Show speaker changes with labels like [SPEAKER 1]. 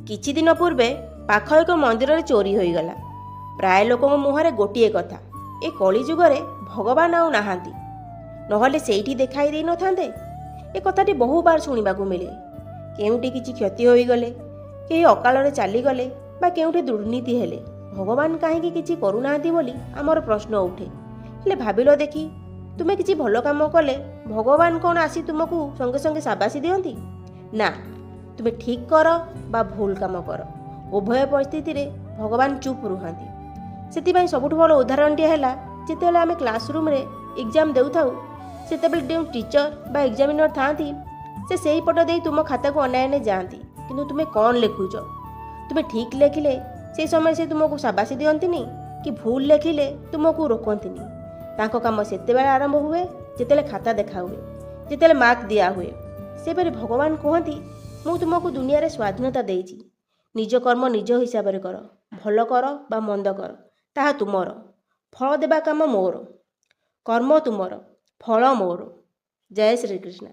[SPEAKER 1] କିଛି ଦିନ ପୂର୍ବେ ପାଖ ଏକ ମନ୍ଦିରରେ ଚୋରି ହୋଇଗଲା। ପ୍ରାୟ ଲୋକଙ୍କ ମୁହଁରେ ଗୋଟିଏ କଥା, ଏ କଳିଯୁଗରେ ଭଗବାନ ଆଉ ନାହାନ୍ତି, ନହେଲେ ସେଇଠି ଦେଖାଇ ଦେଇନଥାନ୍ତେ। ଏ କଥାଟି ବହୁବାର ଶୁଣିବାକୁ ମିଳେ। କେଉଁଠି କିଛି କ୍ଷତି ହୋଇଗଲେ, କେହି ଅକାଳରେ ଚାଲିଗଲେ ବା କେଉଁଠି ଦୁର୍ନୀତି ହେଲେ ଭଗବାନ କାହିଁକି କିଛି କରୁନାହାନ୍ତି ବୋଲି ଆମର ପ୍ରଶ୍ନ ଉଠେ। ହେଲେ ଭାବିଲ ଦେଖି, ତୁମେ କିଛି ଭଲ କାମ କଲେ ଭଗବାନ କ'ଣ ଆସି ତୁମକୁ ସଙ୍ଗେ ସଙ୍ଗେ ସାବାସୀ ଦିଅନ୍ତି? ନା, ତୁମେ ଠିକ୍ କର ବା ଭୁଲ କାମ କର, ଉଭୟ ପରିସ୍ଥିତିରେ ଭଗବାନ ଚୁପ୍ ରୁହନ୍ତି। ସେଥିପାଇଁ ସବୁଠୁ ଭଲ ଉଦାହରଣଟିଏ ହେଲା, ଯେତେବେଳେ ଆମେ କ୍ଲାସରୁମ୍ରେ ଏକ୍ଜାମ୍ ଦେଉଥାଉ, ସେତେବେଳେ ଯେଉଁ ଟିଚର ବା ଏକ୍ଜାମିନର ଥାଆନ୍ତି, ସେ ସେଇ ପଟ ଦେଇ ତୁମ ଖାତାକୁ ଅନାଇ ଅନାଇ ଯାଆନ୍ତି, କିନ୍ତୁ ତୁମେ କ'ଣ ଲେଖୁଛ। ତୁମେ ଠିକ୍ ଲେଖିଲେ ସେଇ ସମୟରେ ସେ ତୁମକୁ ସାବାସୀ ଦିଅନ୍ତିନି କି ଭୁଲ ଲେଖିଲେ ତୁମକୁ ରୋକନ୍ତିନି। ତାଙ୍କ କାମ ସେତେବେଳେ ଆରମ୍ଭ ହୁଏ ଯେତେବେଳେ ଖାତା ଦେଖା ହୁଏ, ଯେତେବେଳେ ମାର୍କ ଦିଆ ହୁଏ। ସେପରି ଭଗବାନ କୁହନ୍ତି, ମୁଁ ତୁମକୁ ଦୁନିଆରେ ସ୍ୱାଧୀନତା ଦେଇଛି, ନିଜ କର୍ମ ନିଜ ହିସାବରେ କର। ଭଲ କର ବା ମନ୍ଦ କର, ତାହା ତୁମର। ଫଳ ଦେବା କାମ ମୋର। କର୍ମ ତୁମର, ଫଳ ମୋର। ଜୟ ଶ୍ରୀକୃଷ୍ଣ।